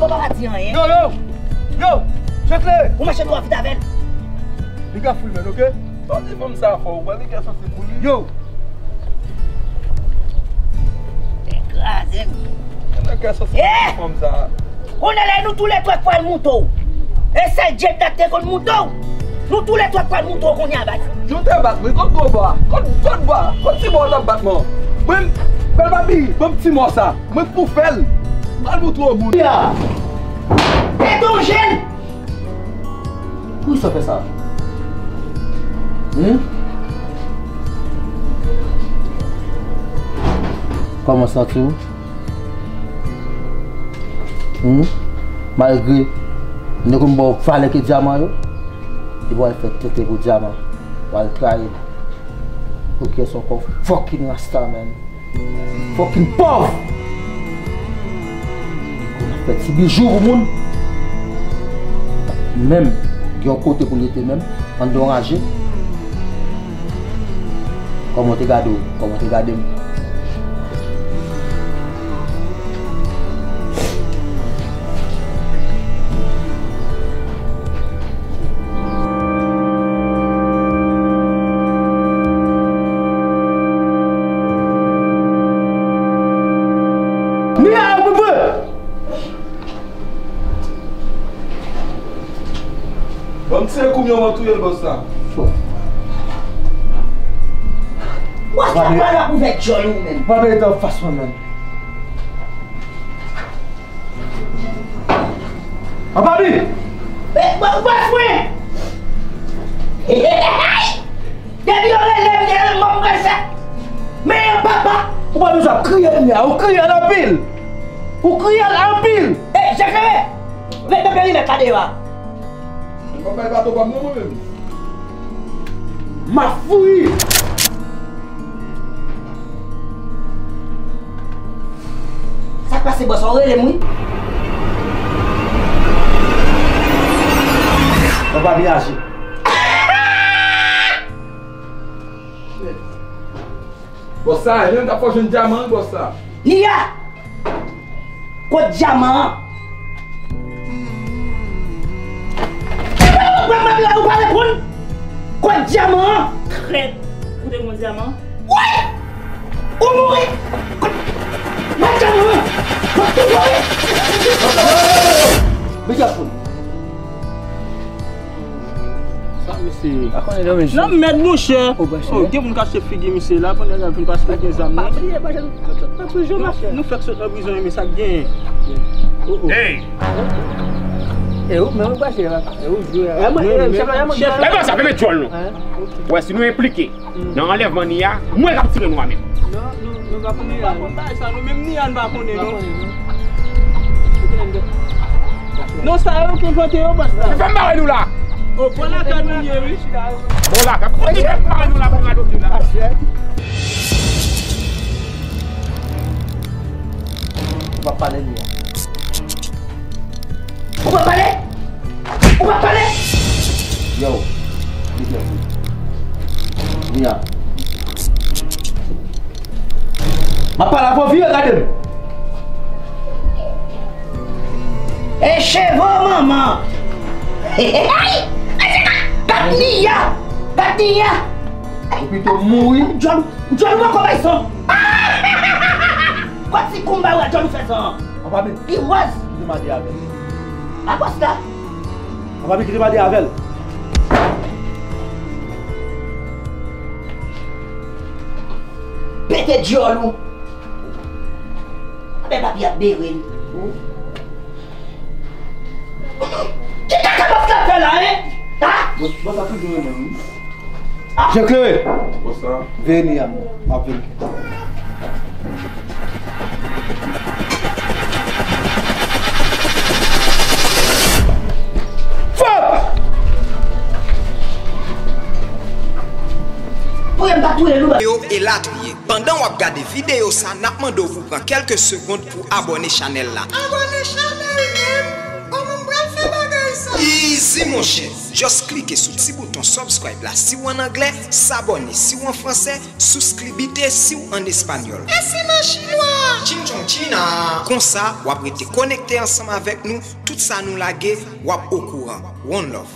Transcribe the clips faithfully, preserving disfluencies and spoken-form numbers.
Ou pa di anyen. Yo, yo! Yo! Chèf leve! Ou mache twò vit avè l. Li ka fou l, men, oke? Sa w di fanm sa a fò, ou wè li ka santi pou li? Yo! Kraze m. Li ka santi pou fanm sa a. Kounye a la, nou toulètwa pral moute w. E sèl Dye k te konn moute w. Nou toulètwa pral moute w kounye a, baz. Yo te bat mwen, kot gwo bwa? Kot, kot bwa? Kot ti bwa w t ap bat mwen? Mwen, bèl papi, ban m ti mò sa. Mwen pou fè l. M al moutre w moun. Ya! Tèt w jèn! Poukisa w fè sa? Hum? Kòman w santi w? Hum? Malgre m te konn ba w valè ke dyaman yo, epi w al fè tenten pou dyaman. W al trayi l. Pou kiyès ankò? Fucking Rasta, man. Fucking pòv! Fè ti bijou pou moun. Menm, gen yon kote pou l rete menm, anndan yon raje. Kòman w te gade w? Kòman w te gade m? Mira, ou konprann? Ban m tire kou m yo, mwen touye l, bòs la. Wè sa pral ap ouvè djòl ou menm. Pa mete anfas mwen menm. Anpabi! Ou pa fwen! Depi yo rele m, depi m ap rese. Men papa! Ou pa bezwen ap kriye kounye a, ou kriye l anpil! Ou kriye l anpil! Ey, Jean Claire! Mete perimèt la deyò a! Mwen pa bay baton pa m non, mwen menm. M ap fouyi! Sa k pase, bòs, ou rele m, wi. Ou pa byen aji. Bòs sa, e menm k ap fè w jwenn dyaman an, bòs sa. Nia! Kot dyaman an? Ou pa reponn? Kot dyaman an? Trèt! Ou te gen dyaman? Wi! Ou mouri! Kot dyaman an? Kot dyaman an? Be careful! Sa misye ye? Pa konnen non, men. Nan mèd, monchè. Oh, gen moun k achte figi misye la, pandan l ap vin pase gen zam nan. Pa bliye, pa bliye. Nou fèk sot nan prizon, men sa k genyen. Hey! E ou, men ou pase la. E ou jwe a. Chèf la, chèf la, chèf la. E pa sa, fè met djòl nou. Wè, si nou enplike nan anlèvman Nia, mwen k ap tire nou a menm. Non, non, nou pa konnen Nia. Nou pa konn bagay sa, nou menm Nia nou pa konnen, non. Non, sa yo ki envante yo, bòs la. Fè m bare nou la. O, pran lakay nou ye, wi. Bon, lakay. Fè m bare nou la pou n adopte la. Ou pa pale Nia. Ou pa pale? Ou pa pale? Yo, be careful. Nia. M ap pale avè w, vire gade m. E cheve manman. Gad Nia. Gad Nia. Ou pito mouri. Djòl, djòl ou poko bay son. Kot ti koumba ou a djòl ou fè san an? Anpabi. Li wòz. Kite m ale avè l. Apòs la. Anpabi, kite m ale avè l. Pete djòl ou. Anben papi ap bere l. Ki kaka bòs la fè la, en? Ha? Bòs, bòs la toujou renmen m, wi. Jean Claire! Bòs la. Vini a mwen. M ap vini. Fuck! Pou yo m pa touye nou. Yo elatriye. Pandan w ap gade videyo sa, n ap mande w pou pran kèlke segonn pou abòne chanèl la. Abòne chanèl menm? Kòman m pral fè bagay sa? Easy, Monchè, just klike sou ti bouton subscribe la si w ann anglè, s'abonner si w an fransè, suscribite si w ann espanyòl. E si m an chinwa? Chin chong china. Konsa, w ap rete konekte ansanm avèk nou, tout sa nou lage, w ap okouran. One love.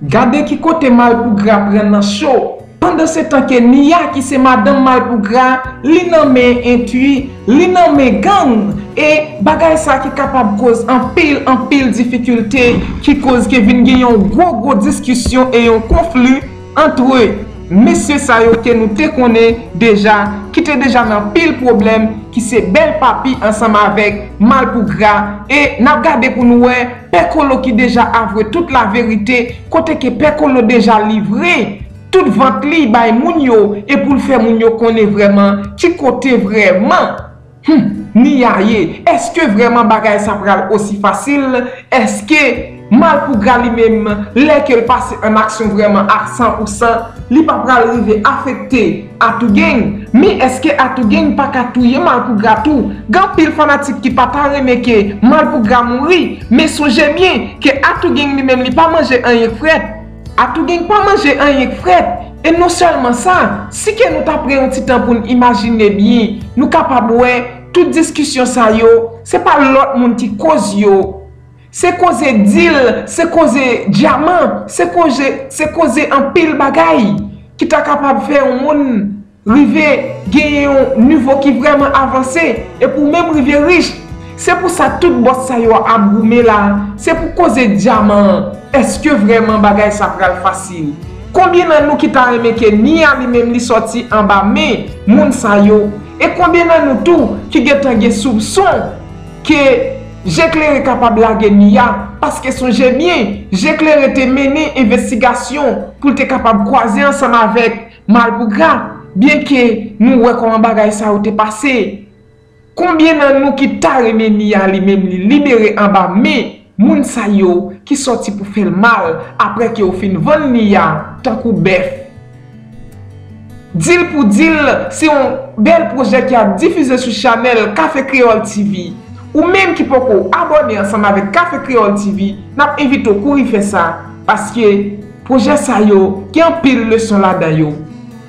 Gade ki kote Malpougra pran nan cho. Pandansetan ke Nia ki se madanm Malpougra, li nan men entwi, li nan men gang. E bagay sa ki kapab koz anpil, anpil difikilte, ki koz ke vin gen yon gwo, gwo diskisyon e yon konfli antre mesye sa yo ke nou te konnen deja, ki te deja nan pil pwoblèm, ki se Bèl Papi ansanm avèk Malpougra. E n ap gade pou nou wè Pè Kolo ki deja avwe tout laverite, kote ke Pè Kolo deja livre tout vant li bay moun yo, e pou l fè moun yo konnen vrèman ki kote vrèman, hmm, Nia ye. Èske vrèman bagay sa pral osi fasil? Èske Malpougra li menm, lè ke l pase an aksyon vrèman a san pou san, li pa pral rive afekte Atougang? Men èske Atougang pa ka touye Malpougra tou? Gen anpil fanatik ki pa ta renmen ke Malpougra mouri, men sonje byen ke Atougang li menm li pa manje anyen k frèt. Atougang pa manje anyen k frèt. E non sèlman sa, si ke nou ta pran yon ti tan pou n imajine byen, nou kapab wè tout diskisyon sa yo, se pa lòt moun ki koz yo. Se koze dil, se koze dyaman, se koze, se koze anpil bagay ki ta kapab fè yon moun rive genyen yon nivo ki vrèman avanse, epi w menm rive rich. Se pou sa tout bòs sa yo ap goumen la, se pou koze dyaman an. Èske vrèman bagay sa pral fasil? Konbyen nan nou ki ta renmen ke Nia li menm li sòti anba men moun sa yo? E konbyen nan nou tou ki gentan gen soupson ke Je Klere kapab lage Nia? Paske sonje byen, Je Klere te mennen envestigasyon pou l te kapab kwaze ansanm avèk Malpougra, byenke nou wè kòman bagay sa yo te pase. Konbyen nan nou ki ta renmen Nia li menm li libere anba men moun sa yo ki sòti pou fè l mal apre ke yo fin vann Nia tankou bèf? Dil pou dil, se yon bèl pwojè ki ap difize sou chanèl Café Créole T V. Ou menm ki poko abòne ansanm avèk Café Créole T V, n ap envite w kouri fè sa, paske pwojè sa yo gen anpil leson ladan yo.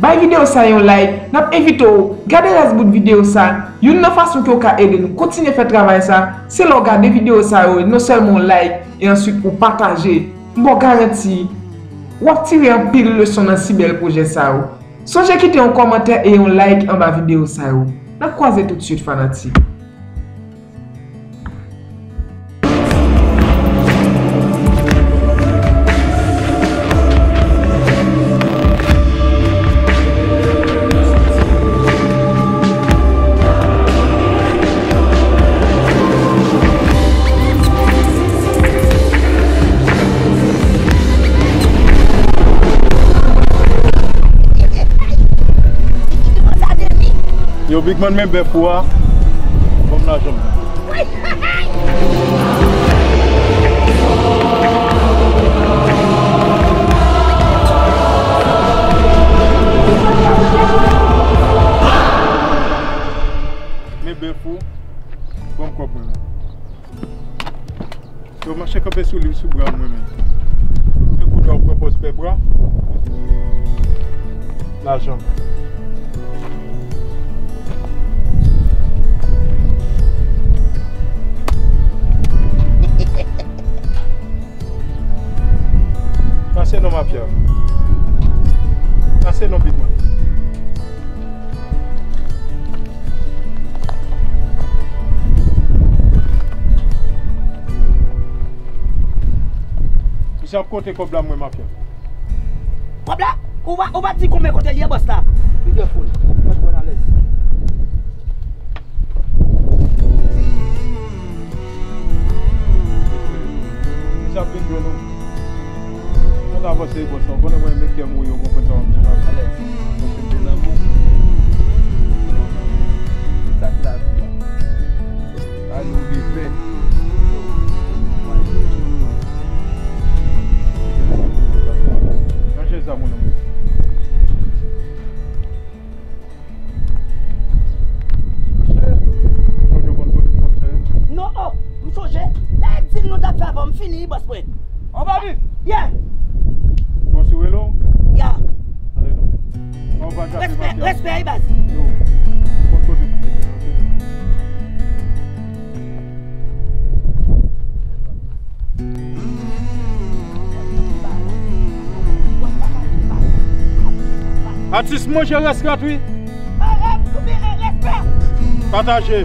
Bay videyo sa yon like, n ap envite w gade rès bout videyo sa, youn nan fason ke w ka ede nou kontinye fè travay sa, se lè w gade videyo sa yo, non sèlman w like, e answit ou pataje. M ba w garanti, w ap tire anpil leson nan si bèl pwojè sa yo. Sonje kite yon kòmantè e yon like anba videyo sa yo. N ap kwaze toutswit, fanatik. Yo, Big Man, men bèf ou a. Ban m lajan m. Men bèf ou. Ban m kòb mwen la. Yo, mache kanpe sou li, sou bra mwen menm. Te kounye a w pran pòz pè bra. Lajan. Pase non, mafya. Pase non, Big Man. Misye ap konte kòb la, mwen, mafya. Kòb la? Ou pa, ou pa di konbyen kote l ye, bòs la? Li gen foul. Mwen pran alèz. Misye ap vin jwenn ou. Ann avanse, bòs la. Ou konnen mwen renmen kè mouri, ou konprann sa m ap di la. Alèz. Paske m te nan gou. Se sa k lavi a. Sa nou vle fè. Ranje zam ou nan men. Respè wi baz. Yo, kontwole pou mwen, kontwole. Atis manje rès rat wi. Pataje.